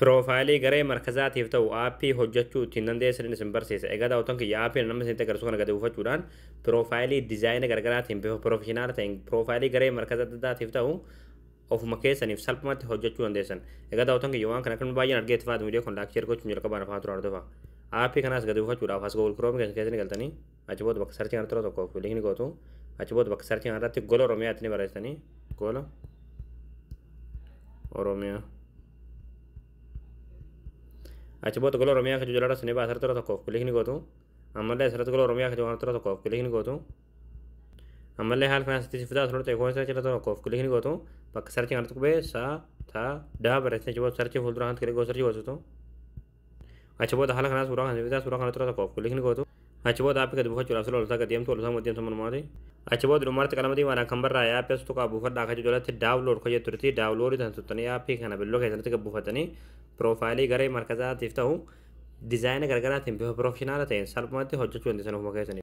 Piroofaayilii garee markazaatiif ta'u aappii hojjechuu ittiin dandeessan isin barsiisa. Egaa daawwattoon kiyya aappii nama isinitti agarsiisu kana gadi buufachuudhaan piroofaayilii diizaayinii garaagaraatiin bifa piroofeshinaala ta'een piroofaayilii garee markaza adda addaatiif ta'u ofuma keessaniif salphumatti hojjechuu dandeessan. Egaa daawwattoon kiyya waan kana kan baay'een argee itti fayyadamu viidiyoo kun laayik sheer gochuun jalqabaan afaan tura hordofa. Aappii kanaas gadi buufachuudhaaf as Google Chrome keessa ni galtanii achi booda bakka sarchii kanatti yeroo tokkoof kilik ni gootu. Achi booda bakka sarchii kanarratti gola Oromiyaatti ni barreessitanii gola Oromiyaa. Achi booda gola Oromiyaa kan jiru jalatti ni baasa yeroo tokkoof kilik ni gootu. Ammallee asirratti gola Oromiyaa kan jiru yeroo tokkoof kilik ni gootu. Ammallee haala kanaan sitti fidaa asirratti eegoon sarchii yeroo tokkoof kilik ni gootu. Bakka sarchii kanatti qubee sa ta da barreessitanii achi booda sarchii fuuldura kanatti kilik gootu sarchii goositu. Achi booda haala kanaan suuraa kana fidaa suuraa kana yeroo tokkoof kilik ni gootu. Achi booda aappii gadi buufachuudhaaf sila olsaa gadi deemtu olsaa deemtu manumaati. Achi booda dhumarratti qalama diimaadhaan kan barraa'e aappii as tuqaa buufadhaa akka jalatti daawunlood kan jettutti daawunloodii tan tuttanii aappii kana bilbiloo keessatti gad buufatanii piroofaayilii garee markazaatiif ta'u diizaayinii garaagaraatiin bifa piroofeshinaala ta'een salphumatti hojjechuu dandeessan ofuma keessanii.